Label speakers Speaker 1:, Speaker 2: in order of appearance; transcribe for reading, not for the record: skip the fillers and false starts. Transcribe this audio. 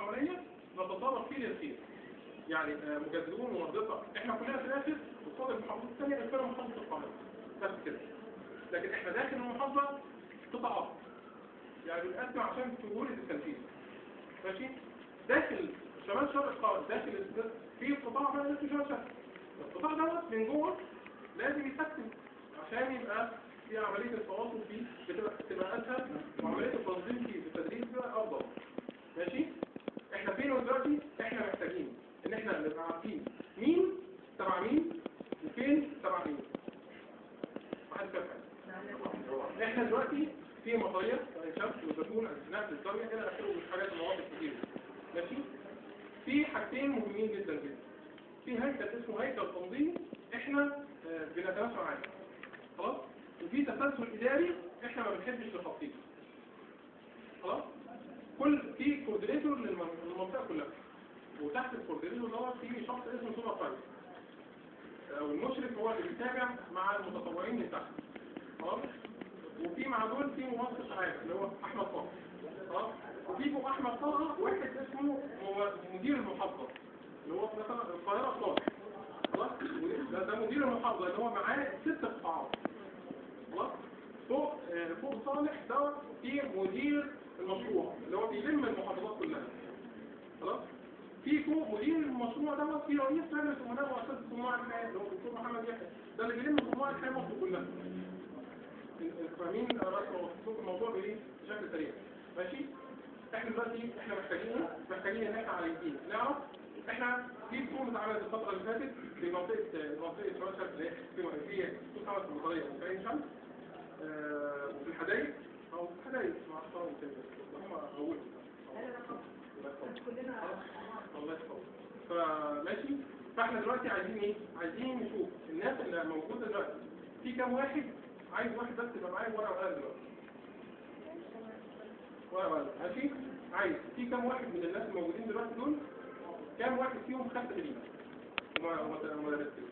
Speaker 1: حواليا نتطابق فيه للخير. يعني مجددون ومنظفه، احنا كلنا في الاخر قصاد المحافظات الثانية غير محافظة القاهرة بس كده. لكن احنا داخل المحافظة قطاعات، يعني بنقسم عشان سهولة التنفيذ. ماشي؟ داخل شمال شرق القاهرة، داخل في قطاع بقى اسمه شمال شرق. القطاع دوت من جوه لازم يتقسم عشان يبقى في عملية التواصل فيه بتبقى اسهل، وعملية التنظيم فيه بالتدريس بتبقى افضل. ماشي؟ احنا فين دلوقتي؟ احنا محتاجين ان احنا نبقى عارفين مين تبع مين وفين تبع مين. محدش فاهم حاجة. احنا دلوقتي في مطريه شمس وزيتون نفس الزاوية الى اخره من حاجات المواقف كتير. ماشي؟ في حاجتين مهمين جدا جدا. في هيكل اسمه هيكل تنظيمي احنا بنتماشى معاه. خلاص؟ وفي تسلسل اداري احنا ما بنحبش نخطيه. خلاص؟ كل في coordinator للمنطقة كلها. وتحت ال coordinator دوت في شخص اسمه supervisor. او المشرف هو اللي بيتابع مع المتطوعين من تحت. خلاص؟ وفي مع دول في منسق عام اللي هو احمد طه. خلاص؟ وفي فوق احمد طه واحد اسمه مدير المحافظة اللي هو مثلا القاهرة صالح. خلاص؟ ده مدير المحافظة اللي هو معاه 6 قطاعات. خلاص؟ فوق صالح دوت في مدير المشروع اللي هو بيلم المحافظات كلها. خلاص؟ في فوق مدير المشروع دوت في رئيس لجنة امناء مؤسسة صناع الحياة اللي هو الدكتور محمد يحيى، ده اللي بيلم صناع الحياة مصر كلها. فاهمين؟ انا بس بوصف الموضوع بايه؟ بشكل سريع. ماشي؟ احنا دلوقتي احنا محتاجين محتاجين ان احنا عايزين نعرف احنا في فصول اتعملت الفترة اللي فاتت في منطقة شمال شرق اللي هي في خمس مطريه وفي عين شمس وفي الحدائق او في الحدائق مع احترام كده هم اول
Speaker 2: كلنا
Speaker 1: الله يحفظك. فماشي؟ فاحنا دلوقتي عايزين ايه؟ عايزين نشوف الناس اللي موجودة دلوقتي في كام واحد. عايز واحد بس يبقى معايا ورقة وقلم دلوقتي. ورقة وقلم. ماشي؟ عايز في كام واحد من الناس الموجودين دلوقتي دول كام واحد فيهم خد تدريب وما درستش؟